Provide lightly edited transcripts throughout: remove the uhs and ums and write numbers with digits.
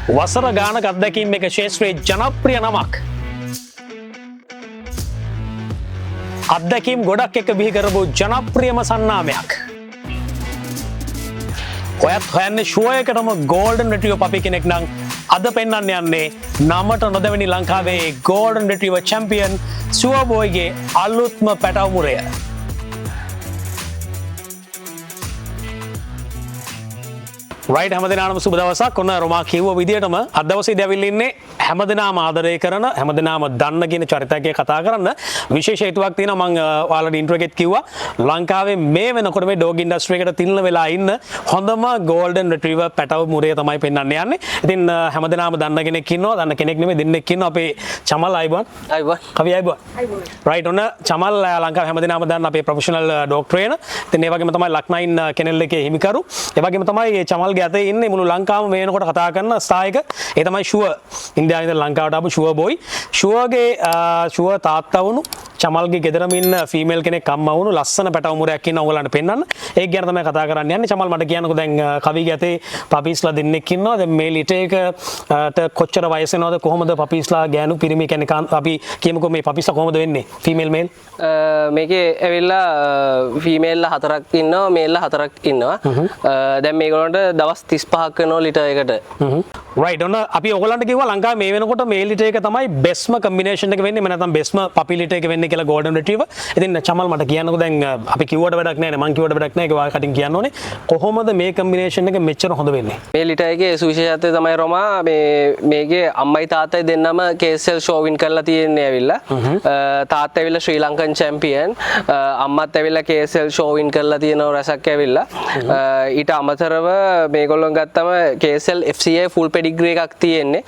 වසර ගානක අත්දැකීම් එක ක්ෂේත්‍රයේ ජනප්‍රිය නමක්. අත්දැකීම් ගොඩක් එක්ක බිහි කරපු ජනප්‍රියම සන්නාමයක්. ඔයත් හොයන්නේ ෂුවර් එකටම ගෝල්ඩන් රිට්‍රීවර් පපි කෙනෙක් නම්, අද පෙන්වන්න යන්නේ නමට නොදැවෙනි ලංකාවේ ගෝල්ඩන් රිට්‍රීවර් චැම්පියන් ෂුවර් බෝයිගේ අලුත්ම පැටව් මුරය. රයිට්, හැමදෙනාටම සුබ දවසක්. ඔන්න රොමා කිව්ව විදියටම අද දවසේදී ඇවිල්ලා ඉන්නේ හැමදෙනාම ආදරය කරන, හැමදෙනාම දන්න කියන චරිතයක් ගැන කතා කරන්න. විශේෂ හේතුවක් තියෙනවා. මං ඔයාලට ඉන්ට්‍රෝ එකෙත් කිව්වා, ලංකාවේ මේ වෙනකොට මේ ඩොග් ඉන්ඩස්ට්‍රි එකට තිල්න වෙලා ඉන්න හොඳම ගෝල්ඩන් රිට්‍රීවර් පැටව් මුරය තමයි පෙන්වන්න යන්නේ. ඉතින් හැමදෙනාම දන්න කෙනෙක් ඉන්නවා, දන්න කෙනෙක් නෙමෙයි දෙන්නෙක් ඉන්නවා. අපේ චමල්, ආයුබෝවන්. ආයුබෝවන්. කවි, ආයුබෝවන්. රයිට්, ඔන්න චමල් ලංකාවේ හැමදෙනාම දන්න අපේ ප්‍රොෆෙෂනල් ඩොග් ට්‍රේනර්. ඉතින් ඒ වගේම තමයි ලක්නයින් කෙනෙල් එකේ හිමිකරු. ඒ වගේම තමයි චමල්ගේ අතේ ඉන්නේ මුළු ලංකාවම මේ වෙනකොට කතා කරන ස්ටාර් එක. ඒ තමයි ෂුවර්. ඉන්දියාවේ ඉඳන් ලංකාවට ආපු ෂුවර් බෝයි. ෂුවර්ගේ ෂුවර් තාත්තා වුණු, චමල්ගේ ගෙදරම ඉන්න ෆීමේල් කෙනෙක් අම්මා වුණු ලස්සන පැටවු මුරයක් ඉන්න ඕගොල්ලන්ට පෙන්වන්න. ඒක ගැන තමයි කතා කරන්න යන්නේ. චමල්, මට කියන්නකෝ, දැන් කවිගේ අතේ පපීස්ලා දෙන්නෙක් ඉන්නවා. දැන් මේ ලිටර් එකට කොච්චර වයස වෙනවද? කොහොමද පපීස්ලා ගෑනු පිරිමි කියන්නේ අපි කියමුකෝ මේ පපීස්ලා කොහොමද වෙන්නේ? Female, male? මේකේ ඇවිල්ලා ෆීමේල්ලා හතරක් ඉන්නවා, මේල්ලා හතරක් ඉන්නවා. දැන් මේගොල්ලන්ට දවස් 35ක් වෙනවා ලිටර් එකට. රයිට්, ඔන්න අපි ඔයගොල්ලන්ට කිව්වා ලංකාවේ මේ වෙනකොට මේල් ලිටර් එක තමයි බෙස්ට්ම කම්බිනේෂන් එක වෙන්නේ. එහෙම නැත්නම් බෙස්ට්ම පපි ලිටර් එක වෙන්නේ කියලා ගෝල්ඩන් රිට්‍රීවර්. ඉතින් චමල්, මට කියන්නකෝ, දැන් අපි කිව්වට වැඩක් නෑ නේ, මං කිව්වට වැඩක් නෑ, ඒක ඔයාලා කටින් කියන්න ඕනේ. කොහොමද මේ කම්බිනේෂන් එක මෙච්චර හොඳ වෙන්නේ? මේ ලිටර් එකේ සුවිශේෂත්වය තමයි රොමා, මේ මේකේ අම්මයි තාත්තයි දෙන්නම KSL show win කරලා තියෙන්නේ ඇවිල්ලා. තාත්තා ඇවිල්ලා ශ්‍රී ලංකන් චැම්පියන්, අම්මත් ඇවිල්ලා KSL show win කරලා තියෙනවා රසක් ඇවිල්ලා. ඊට අමතරව මේගොල්ලොන් ගත්තම KSL FCI full pedigree එකක් තියෙන්නේ.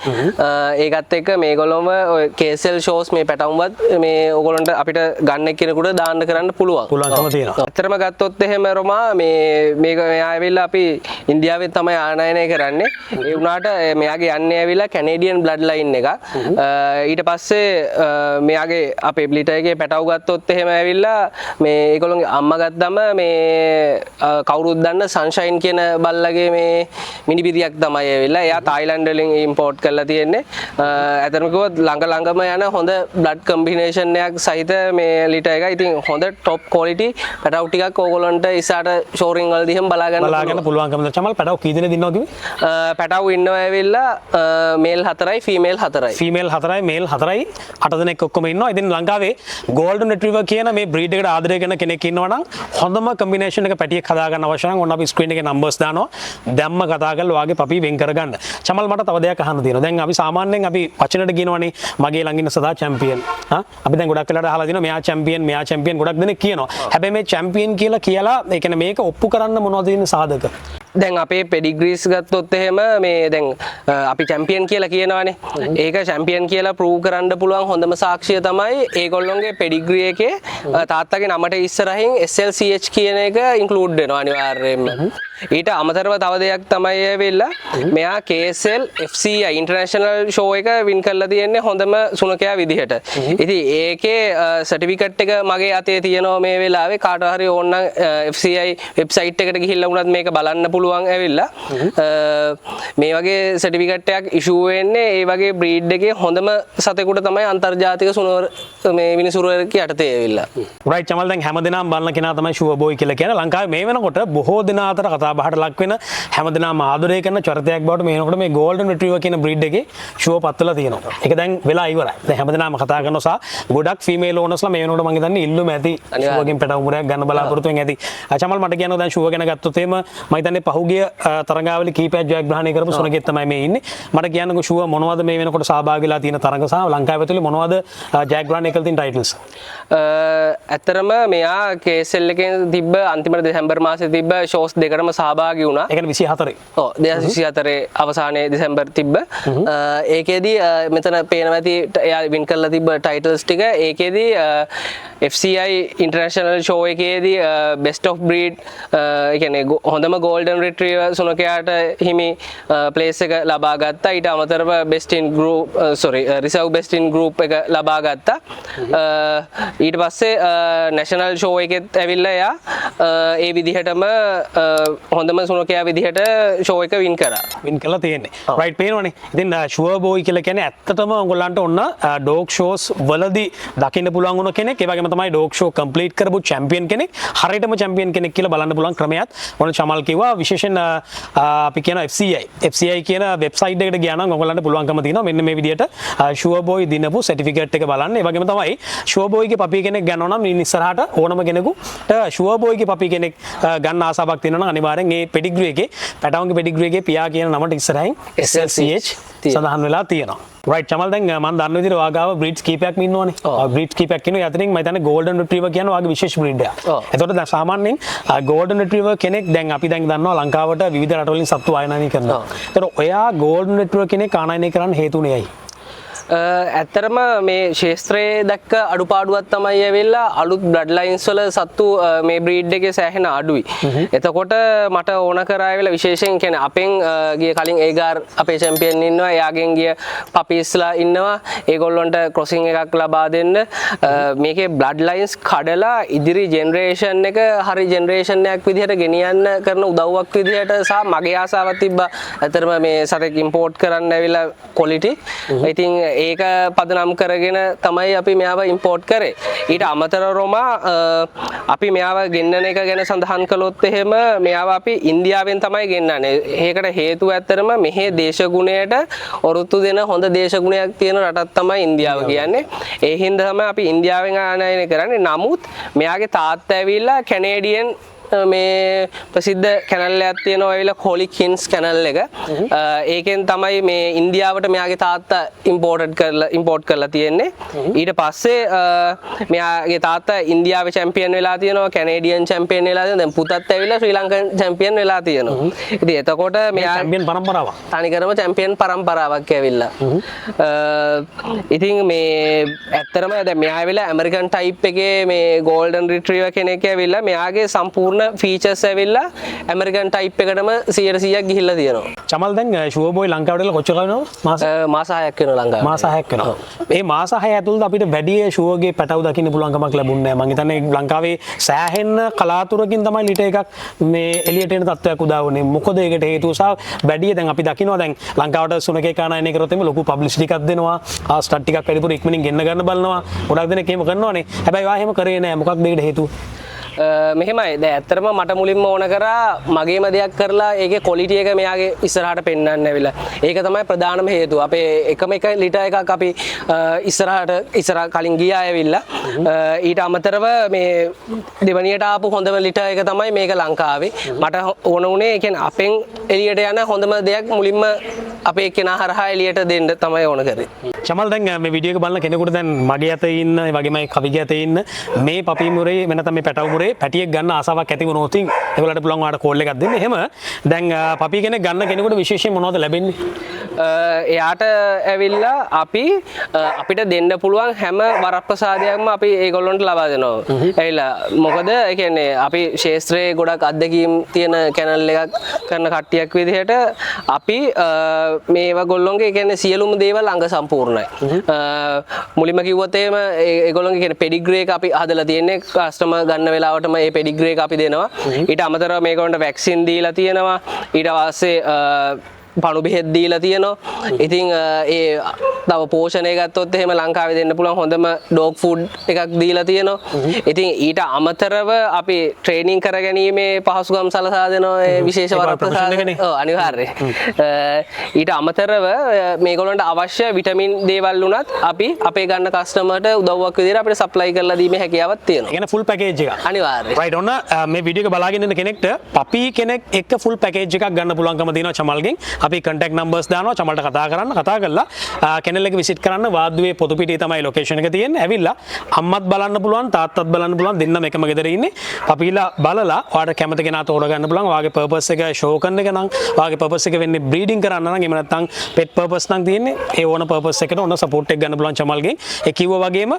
ඒකත් එක්ක මේගොල්ලොම ඔය KSL shows මේ පැටවුම්වත් මේ ඔයගොල්ලන්ට අපිට ගන්න එක්කෙනෙකුට දාන්න කරන්න පුළුවන්. පුළුවන්කම තියෙනවා. ඇත්තටම ගත්තොත් එහෙම රොමා, මේ මේක මෙයා ඇවිල්ලා අපි ඉන්දියාවෙන් තමයි ආනයනය කරන්නේ. ඒ වුණාට මෙයාගේ යන්නේ ඇවිල්ලා කැනේඩියන් බ්ලඩ් ලයින් එක. ඊට පස්සේ මෙයාගේ අපේ ලිටර් එකේ පැටවු ගත්තොත් එහෙම ඇවිල්ලා මේ ඒගොල්ලෝගේ අම්මා ගත්තම මේ කවුරුත් දන්න සන්ෂයින් කියන බල්ලගේ මේ මිනිබිරියක් තමයි ඇවිල්ලා. එයා තායිලන්ඩ් වලින් ඉම්පෝට් කරලා තියෙන්නේ. ඇත්තටම කිව්වොත් ළඟ ළඟම යන හොඳ බ්ලඩ් කම්බිනේෂන් එකක් සහිත මේ ලිටර් එක. ඉතින් හොඳ ටොප් ක්වොලිටි පැටවු ටිකක් ඕගොල්ලන්ට ඉස්සරහට ෂෝරින් වලදී එහෙම බලා ගන්න බලා ගන්න පුළුවන්කම. චමල්, පැටවු කී දෙනෙක් ඉන්නවද කිව්වේ? පැටවු ඉන්නවා ඇවිල්ලා මේල් හතරයි, ෆීමේල් හතරයි. ෆීමේල් හතරයි, මේල් හතරයි, අට දෙනෙක් ඔක්කොම ඉන්නවා. ඉතින් ලංකාවේ ගෝල්ඩන් රිට්‍රීවර් කියන මේ බ්‍රීඩ් එකට ආදරය කරන කෙනෙක් ඉන්නවා නම්, හොඳම කම්බිනේෂන් එක පැටියෙක් හදා ගන්න අවශ්‍ය නම්, ඔන්න අපි ස්ක්‍රීන් එකේ නම්බර්ස් දානවා. දැම්ම කතා කරලා ඔයාගේ පපි වෙන් කරගන්න. චමල්, මට තව දෙයක් අහන්න තියෙනවා. දැන් අපි සාමාන්‍යයෙන් අපි වචනට කියනවනේ මගේ ළඟ ඉන්න සතා චැම්පියන්. හා, අපි දැන් ගොඩක් වෙලාවට අහලා තියෙනවා මෙයා චැම්පියන්, මෙයා චැම්පියන් ගොඩක් දෙනෙක් කියනවා. හැබැයි මේ චැම්පියන් කියලා කියලා ඒ කියන්නේ මේක ඔප්පු කරන්න මොනවද තියෙන සාධක? දැන් අපේ පෙඩිග්‍රීස් ගත්තොත් එහෙම මේ දැන් අපි චැම්පියන් කියලා කියනවනේ. ඒක චැම්පියන් කියලා ප්‍රූව් කරන්න පුළුවන් හොඳම සාක්ෂිය තමයි ඒගොල්ලොන්ගේ පෙඩිග්‍රී එකේ තාත්තගේ නමට ඉස්සරහින් SLCH කියන එක ඉන්ක්ලූඩ් වෙනවා අනිවාර්යයෙන්ම. ඊට අමතරව තව දෙයක් තමයි ඇවිල්ලා මෙයා KSL FCI international show එක වින් කරලා තියෙන්නේ හොඳම සුනකයා විදිහට. ඉතින් ඒකේ සර්ටිෆිකට් එක මගේ අතේ තියෙනවා මේ වෙලාවේ. කාට හරි ඕන නම් FCI website එකට ගිහිල්ලා වුණත් මේක බලන්න පුළුවන් ඇවිල්ලා. මේ වගේ සර්ටිෆිකට් එකක් ඉෂූ වෙන්නේ ඒ වගේ බ්‍රීඩ් එකේ හොඳම සතෙකුට තමයි අන්තර්ජාතික සුනවර මේ විනිසුරුවරක යටතේ ඇවිල්ලා. රයිට් චමල්, දැන් හැමදෙනාම බලන කෙනා තමයි ෂුවර් බෝයි කියලා කියන්නේ. ලංකාවේ මේ වෙනකොට බොහෝ දෙනා අතර කතා බහට ලක් වෙන, හැමදෙනාම ආදරය කරන චරිතයක් බවට මේ වෙනකොට මේ ගෝල්ඩන් රිට්‍රීවර් කියන බ්‍රීඩ් එකේ ෂුවර් පත් වෙලා තියෙනවා. ඒක දැන් වෙලා ඉවරයි. දැන් හැමදෙනාම කතා කරනවා සහ ගොඩක් ෆීමේල් ඕනර්ස්ලා මේ වෙනකොට මං හිතන්නේ ඉල්ලුම ඇති ෂුවර්ගෙන් පැටවු මුරයක් ගන්න බලාපොරොත්තු වෙන් ඇති. චමල්, මට කියන්න දැන් ෂුවර් ගැන ගත්තොත් එහෙම මං හිතන්නේ පහුගිය තරඟාවලි කීපයක් ජයග්‍රහණය කරපු සුනකෙක් තමයි මේ ඉන්නේ. මට කියන්නකෝ ෂුවර් මොනවද මේ වෙනකොට සහභාගී වෙලා තියෙන තරඟ සහ ලංකාව ඇතුලේ මොනවද ජයග්‍රහණය කරලා තියෙන ටයිටල්ස්? ඇත්තටම මෙයා KSL එකෙන් තිබ්බ අන්තිමට දෙසැම්බර් මාසේ තිබ්බ ෂෝස් දෙකටම සහභාගී වුණා. ඒ කියන්නේ 24. ඔව්, 2024 අවසානයේ දෙසැම්බර් තිබ්බ. ඒකේදී මෙතන පේනවා ඇති එයා වින් කරලා තිබ්බ ටයිටල්ස් ටික. ඒකේදී FCI international show එකේදී බෙස්ට් ඔෆ් බ්‍රීඩ්, ඒ කියන්නේ හොඳම ගෝල්ඩන් රිට්‍රීවර් සුනකයාට හිමි ප්ලේස් එක ලබා ගත්තා. ඊට අමතරව best in group, sorry, reserve best in group එක ලබා ගත්තා. ඊට පස්සේ නැෂනල් ෂෝ එකෙත් ඇවිල්ලා එයා ඒ විදිහටම හොඳම සුනකයා විදිහට ෂෝ එක වින් කරා. වින් කරලා තියෙන්නේ. රයිට්, පේනවනේ. ඉතින් ෂුවර් බෝයි කියලා කියන්නේ ඇත්තටම ඔයගොල්ලන්ට ඔන්න ඩොග් ෂෝස් වලදී දකින්න පුළුවන් වුණ කෙනෙක්. ඒ වගේම තමයි ඩොග් ෂෝ කම්ප්ලීට් කරපු චැම්පියන් කෙනෙක්. හරියටම චැම්පියන් කෙනෙක් කියලා බලන්න පුළුවන් ක්‍රමයක්. ඔන්න චමල් කිව්වා. විශේෂයෙන් අපි කියන FCI FCI කියන වෙබ්සයිට් එකට ගියා නම් ඔයගොල්ලන්ට පුළුවන්කම තියෙනවා මෙන්න මේ විදිහට ෂුවර් බෝයි දිනපු සර්ටිෆිකේට් එක බලන්න. ඒ වගේම තමයි ෂුවර් බෝයිගේ පපි කෙනෙක් ගන්නවා නම් ඉන් ඉස්සරහට ඕනම කෙනෙකුට ෂුවර් බෝයිගේ පපි කෙනෙක් ගන්න ආසාවක් තියෙනවා නම් අනිවාර්යෙන් මේ පෙඩිග්‍රී එකේ, පැටවුන්ගේ පෙඩිග්‍රී එකේ පියා කියන නමට ඉස්සරහින් SLCH සඳහන් වෙලා තියෙනවා. රයිට් චමල්, දැන් මම දන්න විදිහට ඔයා ගාව බ්‍රීඩ්ස් කීපයක්ම ඉන්නවනේ. බ්‍රීඩ්ස් කීපයක් ඉන්නවා. ඒ අතරින් මම හිතන්නේ ගෝල්ඩන් රිට්‍රීවර් කියන ඔයාගේ විශේෂ බ්‍රීඩ් එකක්. එතකොට දැන් සාමාන්‍යයෙන් ගෝල්ඩන් රිට්‍රීවර් කෙනෙක්, දැන් අපි දැන් දන්නවා ලංකාවට විවිධ රටවලින් සත්තු ආනයනය කරනවා. එතකොට ඔයා ගෝල්ඩන් රිට්‍රීවර් කෙනෙක් ආනයනය කරන්න හේතුනේ ඇයි? ඇත්තටම මේ ක්ෂේත්‍රයේ දැක්ක අඩුපාඩුවක් තමයි ඇවිල්ලා අලුත් බ්ලඩ් ලයින්ස් වල සත්තු මේ බ්‍රීඩ් එකේ සෑහෙන අඩුයි. එතකොට මට ඕන කරා ඇවිල්ලා විශේෂයෙන් කියන්නේ අපෙන් ගිය කලින් ඒගාර් අපේ චැම්පියන් ඉන්නවා. එයාගෙන් ගිය පපීස්ලා ඉන්නවා. ඒගොල්ලොන්ට ක්‍රොසින් එකක් ලබා දෙන්න මේකේ බ්ලඩ් ලයින්ස් කඩලා ඉදිරි ජෙනරේෂන් එක හරි ජෙනරේෂන් එකක් විදිහට ගෙනියන්න කරන උදව්වක් විදිහට සහ මගේ ආසාවක් තිබ්බා ඇත්තටම මේ සතෙක් ඉම්පෝට් කරන්න ඇවිල්ලා ක්වොලිටි. ඉතින් ඒක පදනම් කරගෙන තමයි අපි මෙයාව ඉම්පෝට් කරේ. ඊට අමතරව රොමා අපි මෙයාව ගෙන්නන එක ගැන සඳහන් කළොත් එහෙම මෙයාව අපි ඉන්දියාවෙන් තමයි ගෙන්නන්නේ. ඒකට හේතුව ඇත්තටම මෙහි දේශගුණයට ඔරොත්තු දෙන හොඳ දේශගුණයක් තියෙන රටක් තමයි ඉන්දියාව කියන්නේ. ඒ හින්දා තමයි අපි ඉන්දියාවෙන් ආනයනය කරන්නේ. නමුත් මෙයාගේ තාත්තා ඇවිල්ලා කැනේඩියන් මේ ප්‍රසිද්ධ කැනල් එකක් තියෙනවා ඇවිල්ලා හොලි කින්ස් කැනල් එක. ඒකෙන් තමයි මේ ඉන්දියාවට මෙයාගේ තාත්තා ඉම්පෝට් කරලා තියෙන්නේ. ඊට පස්සේ මෙයාගේ තාත්තා ඉන්දියාවේ චැම්පියන් වෙලා තියෙනවා, කැනේඩියන් චැම්පියන් වෙලා තියෙනවා. දැන් පුතත් ඇවිල්ලා ශ්‍රී ලංකන් චැම්පියන් වෙලා තියෙනවා. ඉතින් එතකොට මෙයා චැම්පියන් පරම්පරාවක්. තනිකරම චැම්පියන් පරම්පරාවක් ඇවිල්ලා. ඉතින් මේ ඇත්තටම දැන් මෙයා ඇවිල්ලා ඇමරිකන් ටයිප් එකේ මේ ගෝල්ඩන් රිට්‍රීවර් කෙනෙක් ඇවිල්ලා මෙයාගේ සම්පූර්ණ ෆීචර්ස් ඇවිල්ලා ඇමරිකන් ටයිප් එකටම 100%ක් ගිහිල්ලා තියෙනවා. චමල්, දැන් ෂුවර් බෝයි ලංකාවට එලා කොච්චර කාල වෙනවද? මාස මාස 6ක් වෙනවා ලංකාවට. මාස 6ක් වෙනවා. මේ මාස 6 ඇතුළත අපිට වැඩි ෂුවර්ගේ පැටව් දකින්න පුළුවන්කමක් ලැබුණේ නැහැ. මං හිතන්නේ ලංකාවේ සෑහෙන්න කලාතුරකින් තමයි ලිටර් එකක් මේ එළියට එන තත්ත්වයක් උදා වුණේ. මොකද ඒකට හේතුව? සහ වැඩි දැන් අපි දකිනවා දැන් ලංකාවට සුනකෙක් ආනයනය කරොත් එimhe ලොකු පබ්ලිසිටි එකක් දෙනවා. ආ ස්ටඩ් ටිකක් වැඩිපුර ඉක්මනින් ගෙන්න ගන්න බලනවා. ගොඩක් දෙනෙක් එහෙම කරනවානේ. හැබැයි ඔයා එහෙම කරේ නෑ. මොකක්ද ඒකට හේතුව? මෙහෙමයි, දැන් ඇත්තටම මට මුලින්ම ඕන කරා මගේම දෙයක් කරලා ඒකේ ක්වොලිටි එක මෙයාගේ ඉස්සරහට පෙන්වන්න ඇවිල්ලා. ඒක තමයි ප්‍රධානම හේතුව. අපේ එකම එක ලිටර් එකක් අපි ඉස්සරහට ඉස්සරහ කලින් ගියා ඇවිල්ලා. ඊට අමතරව මේ දෙවනියට ආපු හොඳම ලිටර් එක තමයි මේක ලංකාවේ. මට ඕන වුණේ ඒ කියන්නේ අපෙන් එළියට යන හොඳම දෙයක් මුලින්ම අපේ කෙනා හරහා එළියට දෙන්න තමයි ඕන කරේ. චමල්, දැන් මේ වීඩියෝ එක බලන කෙනෙකුට දැන් මගේ අතේ ඉන්න, ඒ වගේම කවිගේ අතේ ඉන්න මේ පපි මුරේ වෙන නැත්නම් මේ පැටව් මුරේ පැටියෙක් ගන්න ආසාවක් ඇති වුණොත් ඉතින් ඒගොල්ලන්ට පුළුවන් ඔයාලට කෝල් එකක් දෙන්න. එහෙම දැන් පපි කෙනෙක් ගන්න කෙනෙකුට විශේෂයෙන් මොනවද ලැබෙන්නේ? එයාට ඇවිල්ලා අපි අපිට දෙන්න පුළුවන් හැම වරප්‍රසාදයක්ම අපි ඒගොල්ලොන්ට ලබා දෙනවා. ඇවිල්ලා මොකද ඒ කියන්නේ අපි ක්ෂේත්‍රයේ ගොඩක් අත්දැකීම් තියෙන කැනල් එකක් කරන කට්ටියක් විදිහට අපි මේවා ගොල්ලොන්ගේ ඒ කියන්නේ සියලුම දේවල් අංග සම්පූර්ණයි. මුලින්ම කිව්වොත් එහෙම ඒගොල්ලොන්ගේ කියන්නේ පෙඩිග්‍රී එක අපි හදලා තියෙන්නේ. කස්ටමර් ගන්න වෙලාවටම ඒ පෙඩිග්‍රී එක අපි දෙනවා. ඊට අමතරව මේගොල්ලන්ට වැක්සින් දීලා තියෙනවා. ඊට පස්සේ පණු බෙහෙත් දීලා තියෙනවා. ඉතින් ඒ තව පෝෂණය ගත්තොත් එහෙම ලංකාවේ දෙන්න පුළුවන් හොඳම ඩොග් ෆුඩ් එකක් දීලා තියෙනවා. ඉතින් ඊට අමතරව අපි ට්‍රේනින් කරගැනීමේ පහසුකම් සලසා දෙනවා ඒ විශේෂ ඒක වරප්‍රසාද. ප්‍රොෆෙෂන් එකනේ. ඔව්, අනිවාර්යයෙන්. ඊට අමතරව මේගොල්ලන්ට අවශ්‍ය විටමින් දේවල් වුණත් අපි අපේ ගන්න කස්ටමර්ට උදව්වක් විදිහට අපිට සප්ලයි කරලා දීමේ හැකියාවක් තියෙනවා. ඒ කියන්නේ ෆුල් පැකේජ් එකක්. අනිවාර්යයෙන්. රයිට්, ඔන්න මේ වීඩියෝ එක බලාගෙන ඉන්න කෙනෙක්ට පපි කෙනෙක් එක්ක ෆුල් පැකේජ් එකක් ගන්න පුළුවන්කම තියෙනවා චමල්ගෙන්. අපි කන්ටැක්ට් නම්බර්ස් දානවා චමල්ට කතා කරන්න. කතා කරලා කෙනල් එක විසිට් කරන්න. වාද්දුවේ පොතුපිටියේ තමයි ලොකේෂන් එක තියෙන්නේ. ඇවිල්ලා අම්මත් බලන්න පුළුවන්, තාත්තත් බලන්න පුළුවන්. දෙන්නම එකම ගෙදර ඉන්නේ. පපිලා බලලා ඔයාට කැමති කෙනා තෝරගන්න පුළුවන්. ඔයාගේ පර්පස් එක ෂෝ කරන එක නම්, ඔයාගේ පර්පස් එක වෙන්නේ බ්‍රීඩින් කරන්න නම්, එහෙම නැත්නම් පෙට් පර්පස් නම් තියෙන්නේ. ඒ ඕන පර්පස් එකට ඔන්න සපෝට් එක ගන්න පුළුවන් චමල්ගෙන්. ඒ කිව්වා වගේම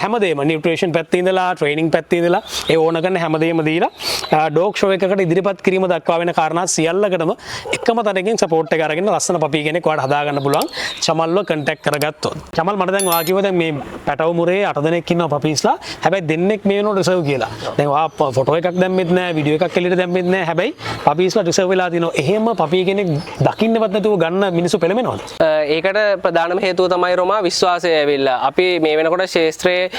හැමදේම නියුට්‍රිෂන් පැත්තේ ඉඳලා, ට්‍රේනින් පැත්තේ ඉඳලා ඒ ඕන කරන හැමදේම දීලා ඩොග් ෂෝ එකකට ඉදිරිපත් කිරීම දක්වා වෙන කාරණා සියල්ලකටම එකම තැනකින් සපෝට් සපෝට් එක අරගෙන ලස්සන පපි කෙනෙක් ඔයාලට හදාගන්න පුළුවන් චමල්ව කන්ටැක්ට් කරගත්තොත්. චමල්, මට දැන් ඔයා කිව්වා දැන් මේ පැටව මුරේ 8 දෙනෙක් ඉන්නවා පපීස්ලා. හැබැයි දෙන්නෙක් මේ වෙනකොට රිසර්ව් කියලා. දැන් ඔයා ෆොටෝ එකක් දැම්මෙත් නෑ, වීඩියෝ එකක් එළියට දැම්මෙත් නෑ. හැබැයි පපීස්ලා රිසර්ව් වෙලා තිනවා. එහෙම පපි කෙනෙක් දකින්නවත් නැතුව ගන්න මිනිස්සු පෙළඹෙනවද? ඒකට ප්‍රධානම හේතුව තමයි රොමා, විශ්වාසය ඇවිල්ලා. අපි මේ වෙනකොට ක්ෂේත්‍රයේ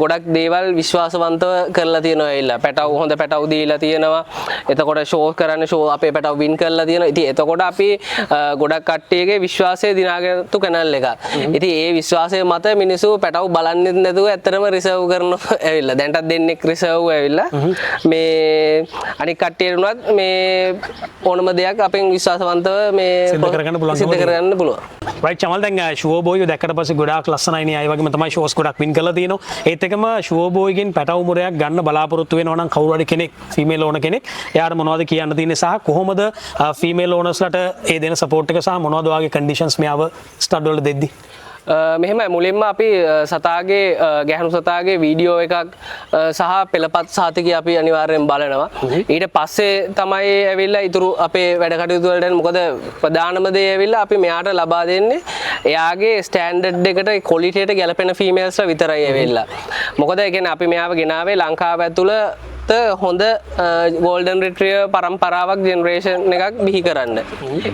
ගොඩක් දේවල් විශ්වාසවන්තව කරලා තියෙනවා ඇවිල්ලා. පැටව්, හොඳ පැටව් දීලා තියෙනවා. එතකොට ෂෝ කරන්න ෂෝ අපේ පැටව් වින් කරලා තියෙනවා. ඉතින් එතකොට අපි ගොඩක් කට්ටියගේ විශ්වාසය දිනාගත්තු කැනල් එකක්. ඉතින් ඒ විශ්වාසය මත මිනිස්සු පැටව් බලන්නෙත් නැතුව ඇත්තටම රිසර්ව් කරනවා ඇවිල්ලා. දැන්ටත් දෙන්නෙක් රිසර්ව් ඇවිල්ලා. මේ අනික් කට්ටියට උනත් මේ ඕනම දෙයක් අපෙන් විශ්වාසවන්තව මේ සිද්ධ කරගන්න පුළුවන්කම සිද්ධ තියෙනවා. කරගන්න පුළුවන්. රයිට් චමල්, දැන් ෂුවර් බෝයිව දැක්කට පස්සේ ගොඩාක් ලස්සනයි නේ. ඒ වගේම තමයි ෂෝස් ගොඩක් වින් කරලා තියෙනවා. ඒත් එකම ෂුවර් බෝයිගෙන් පැටව් මුරයක් ගන්න බලාපොරොත්තු වෙනවා නම් කවුරු හරි කෙනෙක්, ෆීමේල් ඕනර් කෙනෙක්, එයාට මොනවද කියන්න තියෙන්නේ සහ කොහොමද ෆීමේල් ඕනර්ස්ලාට ඒ දෙන සපෝට් එක සහ මොනවද ඔයාගේ කන්ඩිෂන්ස් මෙයාව ස්ටඩ් වල දෙද්දි? මෙහෙමයි, මුලින්ම අපි සතාගේ ගැහණු සතාගේ වීඩියෝ එකක් සහ පෙළපත් සහතිකය අපි අනිවාර්යෙන් බලනවා. ඊට පස්සේ තමයි ඇවිල්ලා ඉතුරු අපේ වැඩ කටයුතු වලට යන්නේ. මොකද ප්‍රධානම දේ ඇවිල්ලා අපි මෙයාට ලබා දෙන්නේ එයාගේ ස්ටෑන්ඩඩ් එකට, ක්වොලිටියට ගැලපෙන ෆීමේල්ස්ලා විතරයි ඇවිල්ලා. මොකද ඒ කියන්නේ අපි මෙයාව ගෙනාවේ ලංකාව ඇතුළත හොඳ ගෝල්ඩන් රිට්‍රීවර් පරම්පරාවක්, ජෙනරේෂන් එකක් බිහි කරන්න.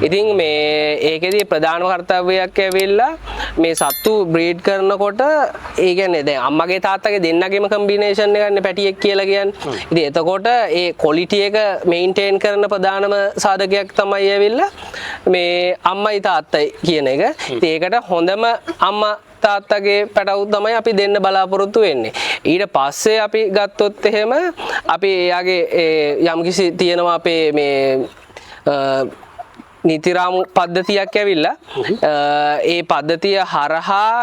ඉතින් මේ ඒකෙදි ප්‍රධානම කර්තව්‍යයක් ඇවිල්ලා මේ සත්තු බ්‍රීඩ් කරනකොට, ඒ කියන්නේ දැන් අම්මගේ තාත්තගේ දෙන්නගේම කම්බිනේෂන් එකනේ පැටියෙක් කියලා කියන්නේ. ඉතින් එතකොට ඒ ක්වොලිටි එක මේන්ටේන් කරන ප්‍රධානම සාධකයක් තමයි ඇවිල්ලා මේ අම්මයි තාත්තයි කියන එක. ඉතින් ඒකට හොඳම අම්මා තාත්තගේ පැටවු තමයි අපි දෙන්න බලාපොරොත්තු වෙන්නේ. ඊට පස්සේ අපි ගත්තොත් එහෙම අපි එයාගේ ඒ යම්කිසි තියෙනවා අපේ මේ නීතිරාමු පද්ධතියක් ඇවිල්ලා, ඒ පද්ධතිය හරහා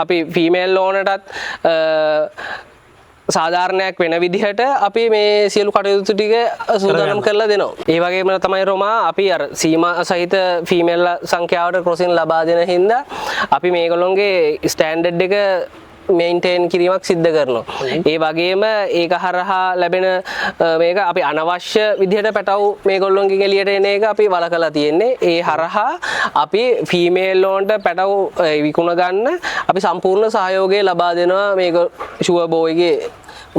අපි ෆීමේල් ඕනටත් සාධාරණයක් වෙන විදිහට අපි මේ සියලු කටයුතු ටික සූදානම් කරලා දෙනවා. ඒ වගේම තමයි රොමා, අපි අර සීමා සහිත ෆීමේල් සංඛ්‍යාවට ක්‍රොසින් ලබා දෙන හින්දා අපි මේගොල්ලොන්ගේ ස්ටෑන්ඩඩ් එක මේන්ටේන් කිරීමක් සිද්ධ කරනවා. ඒ වගේම ඒක හරහා ලැබෙන මේක අපි අනවශ්‍ය විදිහට පැටව් මේගොල්ලොන්ගෙන් එළියට එන එක අපි වළකලා තියෙන්නේ. ඒ හරහා අපි ෆීමේල් ඕන්ට පැටව් විකුණ ගන්න අපි සම්පූර්ණ සහයෝගය ලබා දෙනවා මේක ෂුවර් බෝයිගේ.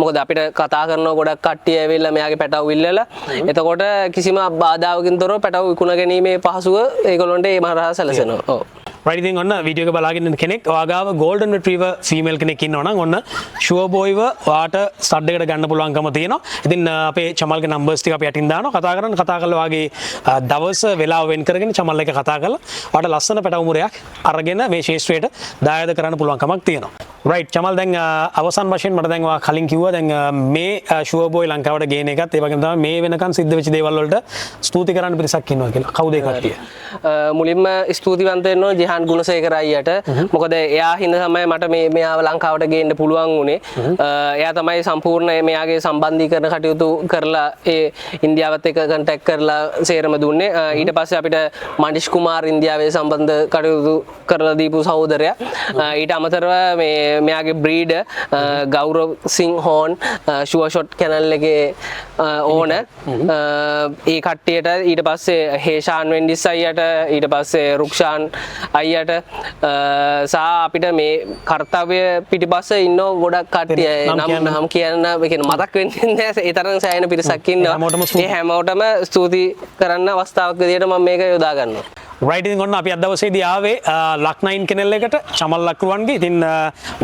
මොකද අපිට කතා කරන ගොඩක් කට්ටිය ඇවිල්ලා මෙයාගේ පැටව් ඉල්ලලා, එතකොට කිසිම බාධාවකින් තොරව පැටව් විකුණ ගැනීමේ පහසුව ඒගොල්ලන්ට ඒ හරහා සැලසෙනවා. ඔව්. රයිට්, ඉතින් ඔන්න වීඩියෝ එක බලාගෙන ඉන්න කෙනෙක්, ඔයා ගාව ගෝල්ඩන් රිට්‍රීවර් ෆීමේල් කෙනෙක් ඉන්නවා නම් ඔන්න ෂුවර් බෝයිව ඔයාට ස්ටඩ් එකට ගන්න පුළුවන්කම තියෙනවා. ඉතින් අපේ චමල්ගේ නම්බර්ස් ටික අපි යටින් දානවා. කතා කරන්න, කතා කරලා ඔයාගේ දවස වෙලාව වෙන් කරගෙන චමල් එක්ක කතා කරලා ඔයාට ලස්සන පැටවු මුරයක් අරගෙන මේ ක්ෂේත්‍රයට දායාද කරන්න පුළුවන්කමක් තියෙනවා. රයිට් චමල්, දැන් අවසන් වශයෙන් මට දැන් ඔයා කලින් කිව්වා දැන් මේ ෂුවර් බෝයි ලංකාවට ගේන එකත් ඒ වගේම තමයි මේ වෙනකන් සිද්ධ වෙච්ච දේවල් වලට ස්තුති කරන්න පිරිසක් ඉන්නවා කියලා. කවුද ඒ කට්ටිය? මුලින්ම ස්තුතිවන්ත වෙන්න ඕන ජිහාන් ගුණසේකර අයියට. මොකද එයා හින්දා තමයි මට මේ මෙයාව ලංකාවට ගේන්න පුළුවන් වුණේ. එයා තමයි සම්පූර්ණ මෙයාගේ සම්බන්ධීකරණ කටයුතු කරලා ඒ ඉන්දියාවත් එක්ක කන්ටැක්ට් කරලා සේරම දුන්නේ. ඊට පස්සේ අපිට මනිෂ් කුමාර්, ඉන්දියාවේ සම්බන්ධ කටයුතු කරලා දීපු සහෝදරයා. ඊට අමතරව මේ මෙයාගේ බ්‍රීඩර් ගෞරව් සිං හෝන්, ෂුවර් ෂොට් කැනල් එකේ ඕනර්, ඒ කට්ටියට, ඊට පස්සේ හේෂාන් වෙන්ඩිස් අයියට, ඊට පස්සේ රුක්ෂාන් අයියට සහ අපිට මේ කර්තව්‍ය පිටිපස්ස ඉන්න ගොඩක් කට්ටිය නම් නම් කියන්න. නම් කියන්න, ඒ කියන්නේ මතක් වෙන්නේ නැහැ, ඒ තරම් සෑහෙන පිරිසක් ඉන්නවා. හැමෝටම ස්තුතියි. ඒ හැමෝටම ස්තුති කරන්න අවස්ථාවක් විදියට මම මේක යොදා ගන්නවා. රයිට්, ඉතින් ඔන්න අපි අද දවසේදී ආවේ ලක්නයින් කෙනෙල් එකට, චමල් ලක්රුවන්ගේ. ඉතින්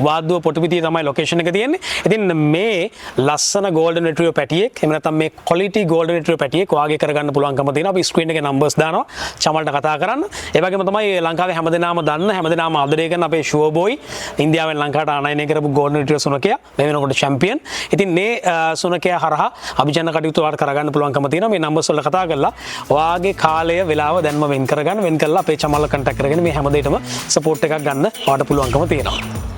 වාද්දුව පොටුපිටිය තමයි ලොකේෂන් එක තියෙන්නේ. ඉතින් මේ ලස්සන ගෝල්ඩන් රිට්‍රීවර් පැටියෙක්, එහෙම නැත්නම් මේ ක්වොලිටි ගෝල්ඩන් රිට්‍රීවර් පැටියෙක් වාගේ කරගන්න පුළුවන්කම තියෙනවා. අපි ස්ක්‍රීන් එකේ නම්බර්ස් දානවා චමල්ට කතා කරන්න. ඒ වගේම තමයි ලංකාවේ හැමදෙනාම දන්න, හැමදෙනාම ආදරය කරන අපේ ෂුවර් බෝයි, ඉන්දියාවෙන් ලංකාවට ආනයනය කරපු ගෝල්ඩන් රිට්‍රීවර් සුනකයා මේ වෙනකොට චැම්පියන්. ඉතින් මේ සුනකයා හරහා අභිජන කටයුතු ඔයාලට කරගන්න පුළුවන්කම තියෙනවා. මේ නම්බර්ස් වල කතා කරලා ඔයාගේ කාලය වෙලාව දැන්ම වෙන් කරගන්න. වෙන් කරලා අපේ චමල්ව කන්ටැක්ට් කරගෙන මේ හැම දෙයකටම සපෝට් එකක් ගන්න ඔයාලට පුළුවන්කම තියෙනවා.